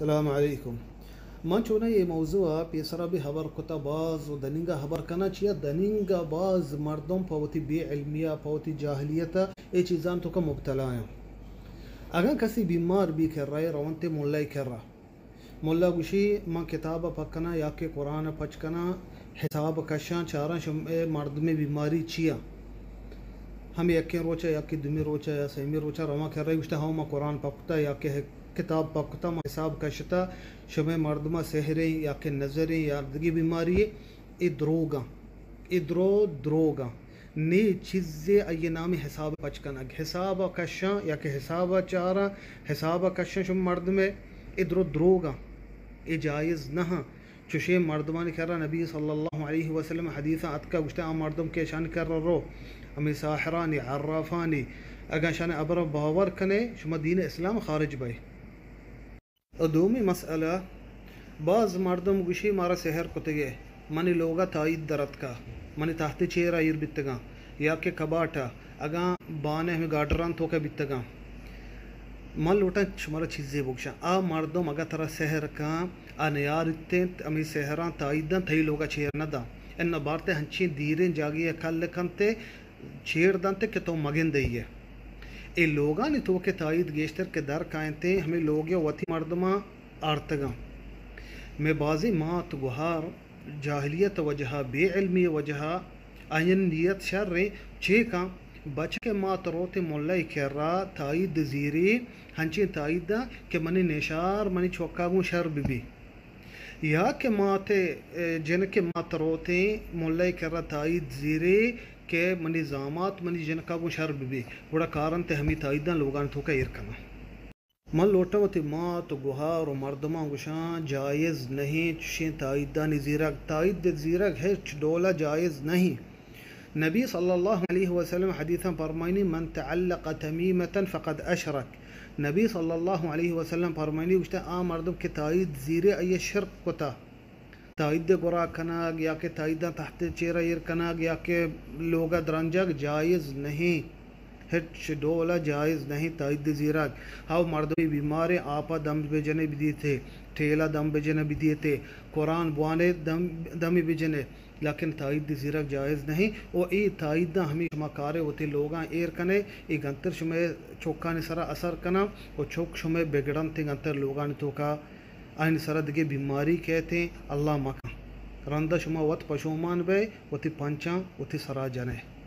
السلام علیکم۔ من چوناہا اے موضوع ءَ پیسرا بھی ہبر کتا، باز و دننگا ہبر کناں، چیا دننگا باز مردم پہ وتی بے علمی ءَ، پہ وتی جاہلیت ءَ اے چیزاں توکا مبتلا ایں۔ اگاں کسی بیمار بی کرا، اے رونتے ملائے کرا، ملا گوشی، من کتاب ءَ پچ کناں یا کہ قرآن ءَ پچ کناں، حساب کشاں، چاراں شمئے مردمے بیماری چیا۔ ہمے یکیں روچ ءَ یا کہ دومی روچ ءَ یا سیمی روچ ءَ رواں کرا، گوشتہ، ہاں، من قرآن پچ کتا یا کہ کتاب پچ کتا، من حساب کشتا، شمئے مردم ءَ سحریں یا کہ نظریں یا دگہ بیماری، اے دروگاں، اے درو دروگاں۔ نی چیزے آئی نامی حساب پچ کنگ، حساب ءَ کشاں یا کہ حساب ءَ چاراں، حساب ءَ کشاں شما مردمے، اے درو دروگاں، اے جائز نہ ہاں۔ چوشیں مردمانی کرا نبی صلی اللہ علیہ وسلم حدیثاں اتکا، گوشتہ، آ مردم کہ اشانی کرا رو، ہمے ساحرانی، عرافانی، اگاں اشانی ہبراں باور کنے، شما دین اسلام خارج بئے۔ و دومی مسئلہ، باز مردم گوشی، مارا سحر کتگے، منی لوگا تائید در اتکا، منی تحت چیرا ایر بیتگاں، یا کہ کباٹا، اگاں بانے ہمے گاڈران توکا بیتگاں۔ من لوٹاں شمارا چیزے بگشاں، آ مردم اگاں ترا سحر کاں، آ نیارتیں، ہمے سحراں تائیداں تئی لوگا چیر نہ داں۔ اناں بارتے ہنچیں دیریں جاگہے کل کنتے، چیر دنت کہ تو مگندئے۔ اے لوگانی توکا تائید گیشتر کہ در کاینت، ہمے لوگ ءَ وتی مردماں آرتگاں۔ مئے بازیں مات گوہار جاہلیت ءِ وجہ ءَ، بے علمی ءِ وجہ ءَ، آیانی نیت شریں، چے کن، بچکے مات روت ملائے کرا تائید زیری، ہنچیں تائید داں کہ منی نشار منی چکا گوں شر بہ بی۔ یا کہ مات، اے، جنکے مات روتیں ملائے کرا تائید زیری کہ منی زامات منی جنکا گوں شر بہ بی، گڑا کارنت ہمے تائیداں لوگانی توکا ایر کناں۔ من لوٹاں وتی مات و گوہار و مردماں گوشاں، جائز نہیں چشیں تائیدانی زیرگ، تائید زیرگ ہچ ڈولا جائز نہیں۔ نبی صلی اللہ علیہ وسلم حدیثاں فرمائنی، من تعلق تمیمة فقد اشرک۔ نبی صلی اللہ علیہ وسلم فرمائنی، گوشتہ، آ مردم کہ تائید زیرے، آئی شرک کتا۔ تائید گورا کنگ یا کہ تائیداں تحت چیرا ایر کنگ یا کہ لوگا درنجگ جائز نہیں، ہچ ڈولا جائز نہیں تائید زیرگ۔ ہاو مردمے بیماریں، آپا دم بجنے بدیتے، ٹیلا دم بجنے بدیتے، قرآن بوانے دم، دمی بجنے، لیکن تائید زیرگ جائز نہیں۔ و اے تائیداں ہمے شما کارے وتی لوگاں ایر کنے، اے گنتر شمئے چکانی سرا اثر کناں و چک شمئے بگڑنت، گنتر لوگانی توکا آیانی سرا دگہ بیماری کیتیں، اللہ مکن۔ رندا شما وت پشومان بئے، وتی پنچاں وتی سرا جنئے۔